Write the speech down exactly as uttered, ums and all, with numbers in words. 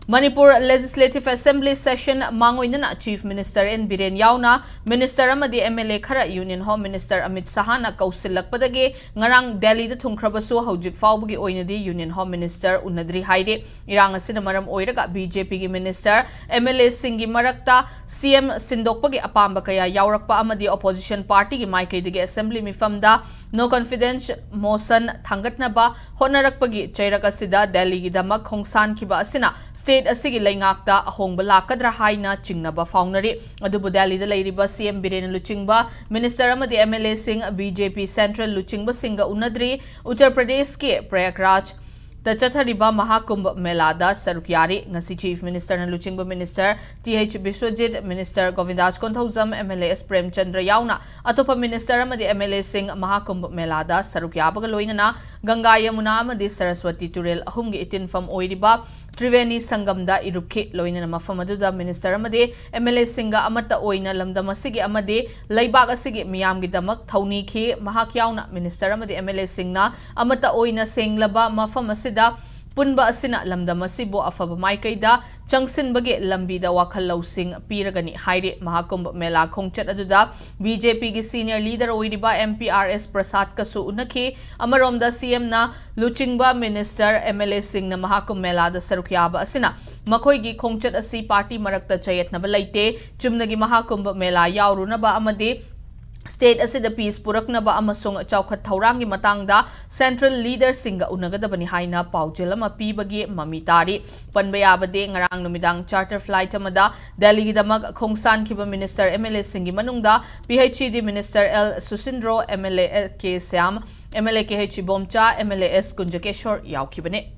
Manipur Legislative Assembly session ꯃꯥꯡꯑꯣꯏꯅꯅ Chief Minister N Biren ꯌꯥꯎꯅ Minister ꯑꯃꯗꯤ M L A ꯈꯔ Union Home Minister ꯑꯃꯤꯠ ꯁꯍꯥꯅ ꯀꯧꯁꯤꯜꯂꯛꯄꯗꯒꯤ ꯉꯔꯥꯡ ꯗꯦꯜꯂꯤꯗ ꯊꯨꯡꯈ꯭ꯔꯕꯁꯨ ꯍꯧꯖꯤꯛ ꯐꯥꯎꯕꯒꯤ ꯑꯣꯏꯅꯗꯤ Union Home Minister ꯎꯅꯗ꯭ꯔꯤ ꯍꯥꯏꯔꯤ꯫ ꯏꯔꯥꯡ ꯑꯁꯤꯅ ꯃꯔꯝ ꯑꯣꯏꯔꯒ B J P ꯒꯤ Minister, M L A ꯁꯤꯡꯒꯤ ꯃꯔꯛꯇ C M ꯁꯤꯟꯗꯣꯛꯄꯒꯤ ꯑꯄꯥꯝꯕ ꯀꯌꯥ ꯌꯥꯎꯔꯛꯄ ꯑꯃꯗꯤ opposition party ꯒꯤ ꯃꯥꯏꯀꯩꯗꯒꯤ Assembly ꯃꯤꯐꯝꯗ No Confidence Motion ꯊꯥꯡꯒꯠꯅꯕ ꯍꯣꯠꯅꯔꯛꯄꯒꯤ ꯆꯩꯔꯛ ꯑꯁꯤꯗ ꯗꯦꯜꯂꯤꯒꯤꯗꯃꯛ ꯈꯣꯡꯁꯥꯟꯈꯤꯕ ꯑꯁꯤꯅ state ꯑꯁꯤꯒꯤ ꯂꯩꯉꯥꯛꯇ ꯑꯍꯣꯡꯕ ꯂꯥꯛꯀꯗ꯭ꯔꯥ ꯍꯥꯏꯅ ꯆꯤꯡꯅꯕ ꯐꯥꯎꯅꯔꯤ꯫ ꯑꯗꯨꯕꯨ ꯗꯦꯜꯂꯤꯗ ꯂꯩꯔꯤꯕ C M ꯕꯤꯔꯦꯟꯅ ꯂꯨꯆꯤꯡꯕ Minister ꯑꯃꯗꯤ M L A ꯁꯤꯡ B J P Central ꯂꯨꯆꯤꯡꯕꯁꯤꯡꯒ ꯎꯅꯗ꯭ꯔꯤ꯫ Uttar ꯄ꯭ꯔꯗꯦꯁꯀꯤ ꯄ꯭ꯔꯌꯥꯒꯔꯥꯖ ꯇ ꯆꯠꯊꯔꯤꯕ ꯃꯍꯥꯀꯨꯝꯚ ꯃꯦꯂꯥꯗ ꯁꯔꯨꯛ ꯌꯥꯔꯤ꯫ ꯉꯁꯤ Chief Minister ꯅ ꯂꯨꯆꯤꯡꯕ Minister T H Biswajit, Minister ꯒꯣꯕꯤꯟꯗꯥꯖ Konthoujam, M L A S Premchandra ꯌꯥꯎꯅ ꯑꯇꯣꯞꯄ Minister ꯑꯃꯗꯤ M L A ꯁꯤꯡ ꯃꯍꯥꯀꯨꯝꯚ ꯃꯦꯂꯥꯗ ꯁꯔꯨꯛ ꯌꯥꯕꯒ ꯂꯣꯏꯅꯅ ꯒꯪꯒꯥ, ꯌꯃꯨꯅꯥ ꯑꯃꯗꯤ ꯁꯔꯁꯋꯇꯤ ꯇꯨꯔꯦꯜ ꯑꯍꯨꯝꯒꯤ ꯏꯇꯤꯟꯐꯝ ꯑꯣꯏꯔꯤꯕ ꯇ꯭ꯔꯤꯕꯦꯅꯤ ꯁꯪꯒꯝꯗ ꯏꯔꯨꯞꯈꯤ꯫ ꯂꯣꯏꯅꯅ ꯃꯐꯝ ꯑꯗꯨꯗ Minister ꯑꯃꯗꯤ M L A ꯁꯤꯡꯒ ꯑꯃꯠꯇ ꯑꯣꯏꯅ ꯂꯝꯗꯝ ꯑꯁꯤꯒꯤ ꯑꯃꯗꯤ ꯂꯩꯕꯥꯛ ꯑꯁꯤꯒꯤ ꯃꯤꯌꯥꯝꯒꯤꯗꯃꯛ ꯊꯧꯅꯤꯈꯤ꯫ ꯃꯍꯥꯛ ꯌꯥꯎꯅ Minister ꯑꯃꯗꯤ M L A ꯁꯤꯡꯅ ꯑꯃꯠꯇ ꯑꯣꯏꯅ ꯁꯦꯡꯂꯕ ꯃꯐꯝ ꯑꯁꯤꯗ ꯄꯨꯟꯕ ꯑꯁꯤꯅ ꯂꯝꯗꯝ ꯑꯁꯤꯕꯨ ꯑꯐꯕ ꯃꯥꯏꯀꯩꯗ ꯆꯪꯁꯤꯟꯕꯒꯤ ꯂꯝꯕꯤꯗ ꯋꯥꯈꯜ ꯂꯧꯁꯤꯡ ꯄꯤꯔꯒꯅꯤ ꯍꯥꯏꯔꯤ꯫ ꯃꯍꯥꯀꯨꯝꯚ ꯃꯦꯂꯥ ꯈꯣꯡꯆꯠ ꯑꯗꯨꯗ B J P ꯒꯤ senior leader ꯑꯣꯏꯔꯤꯕ M P R S ꯄ꯭ꯔꯁꯥꯗꯀꯁꯨ ꯎꯅꯈꯤ꯫ ꯑꯃꯔꯣꯝꯗ C M ꯅ ꯂꯨꯆꯤꯡꯕ Minister, M L A ꯁꯤꯡꯅ ꯃꯍꯥꯀꯨꯝꯚ ꯃꯦꯂꯥꯗ ꯁꯔꯨꯛ ꯌꯥꯕ ꯑꯁꯤꯅ ꯃꯈꯣꯏꯒꯤ ꯈꯣꯡꯆꯠ ꯑꯁꯤ party ꯃꯔꯛꯇ ꯆꯌꯦꯠꯅꯕ ꯂꯩꯇꯦ꯫ ꯆꯨꯝꯅꯒꯤ ꯃꯍꯥꯀꯨꯝꯚ ꯃꯦꯂꯥ ꯌꯥꯎꯔꯨꯅꯕ ꯑꯃꯗꯤ state ꯑꯁꯤꯗ peace ꯄꯨꯔꯛꯅꯕ ꯑꯃꯁꯨꯡ ꯆꯥꯎꯈꯠ ꯊꯧꯔꯥꯡꯒꯤ ꯃꯇꯥꯡꯗ central leader ꯁꯤꯡꯒ ꯎꯅꯒꯗꯕꯅꯤ ꯍꯥꯏꯅ ꯄꯥꯎꯖꯦꯜ ꯑꯃ ꯄꯤꯕꯒꯤ ꯃꯃꯤ ꯇꯥꯔꯤ꯫ ꯄꯟꯕ ꯌꯥꯕꯗꯤ, ꯉꯔꯥꯡ ꯅꯨꯃꯤꯗꯥꯡ charter flight ꯑꯃꯗ ꯗꯦꯜꯂꯤꯒꯤꯗꯃꯛ ꯈꯣꯡꯁꯥꯟꯈꯤꯕ Minister, M L A ꯁꯤꯡꯒꯤ ꯃꯅꯨꯡꯗ P H E D Minister L ꯁꯨꯁꯤꯟꯗ꯭ꯔꯣ, M L A K Shyam, M L A K H Ibomcha, M L A S ꯀꯨꯟꯖꯀꯦꯁꯣꯔ ꯌꯥꯎꯈꯤꯕꯅꯤ꯫